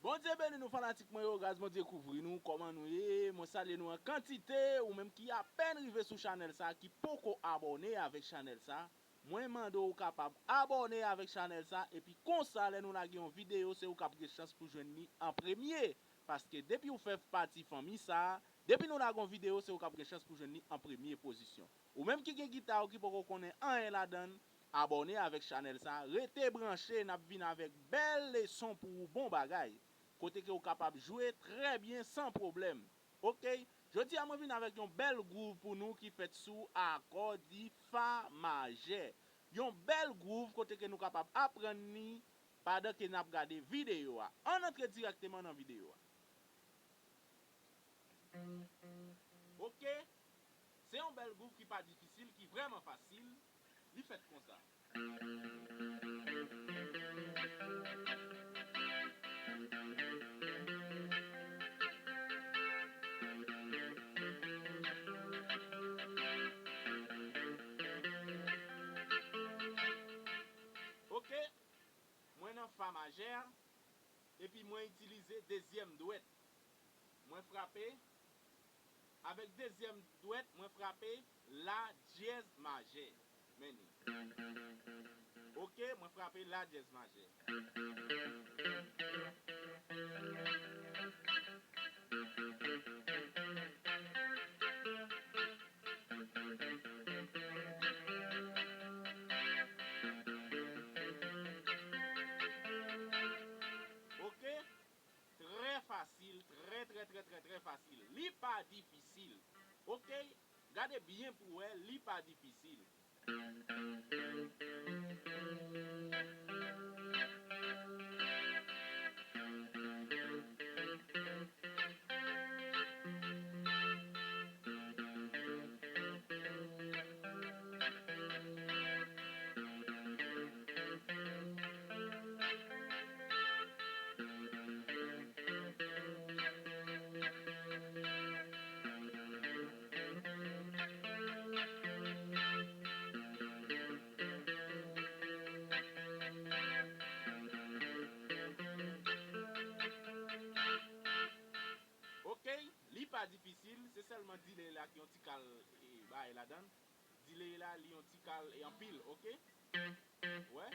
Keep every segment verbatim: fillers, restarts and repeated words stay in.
Bondye beni nou fanatik mwen yo, gras Bondye kouvri nou, kòman nou ye? Mwen salye nou an kantite, ou menm ki apèn rive sou chanèl sa, ki poko abòne avèk chanèl sa, mwen mande w kapab abòne avèk chanèl sa, epi konsa lè nou lage yon videyo, se ou k ap gen chans pou jwenn li an premye, paske depi w fè pati fanmi sa, depi nou lage yon videyo, se ou k ap gen chans pou jwenn li an premye pozisyon. Ou menm ki gen gita ou ki poko konnen anyen ladan l, abòne avèk chanèl sa, rete branche, n ap vin avèk bèl leson pou ou, bon bagay, kote ke ou kapab jwe trè byen san pwoblèm. Oke, jodi a mwen vin avèk yon bèl gwouv pou nou ki fèt sou akò di fa majè. Yon bèl gwouv kote ke nou kapab aprann li pandan ke n ap gade videyo a. Ann antre dirèkteman nan videyo a. Oke, se yon bèl gwouv ki pa difisil, ki vrèman fasil. Li fèt konsa. Oke, mwen nan fa majè, epi mwen itilize dezyèm dwèt. Mwen frape, avèk dezyèm dwèt, mwen frape la dyèz majè. Men li. Oke, mwen frape la dyèz majè. Oke, trè fasil, trè, trè, trè, trè, trè fasil. Li pa difisil. Oke, gade byen pou wè, li pa difisil. Oke, li pa difisil, se sèlman delay la ki yon ti kal, e, bay ladan. Delay la, li yon ti kal, e, anpil, oke? Wè,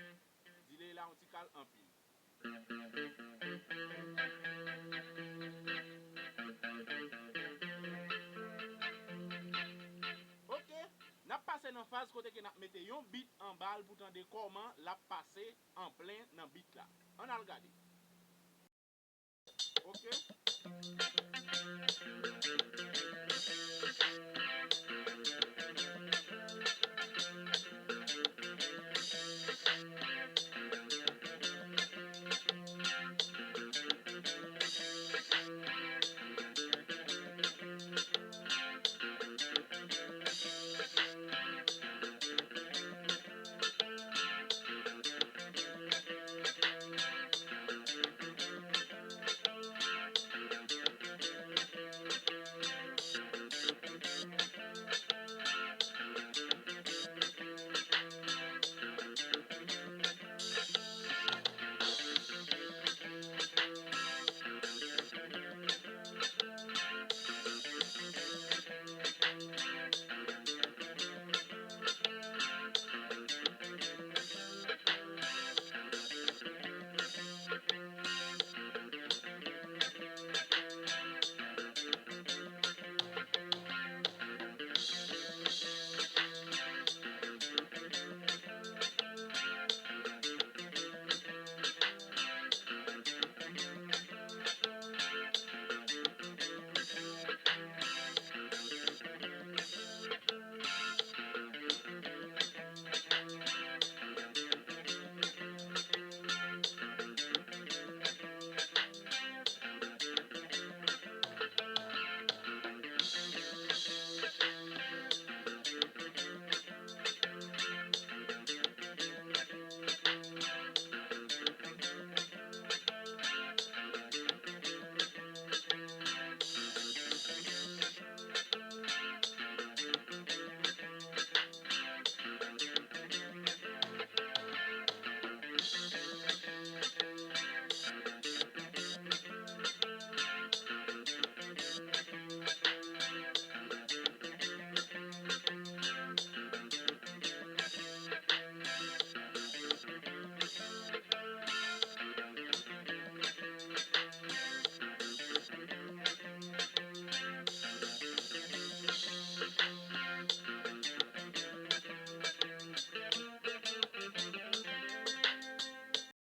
delay la yon ti kal anpil. Oke, n ap pase nan faz kote ke n ap mete yon beat anba l pou tande kòman l ap pase an plen nan beat la. Ann al gade. Oke.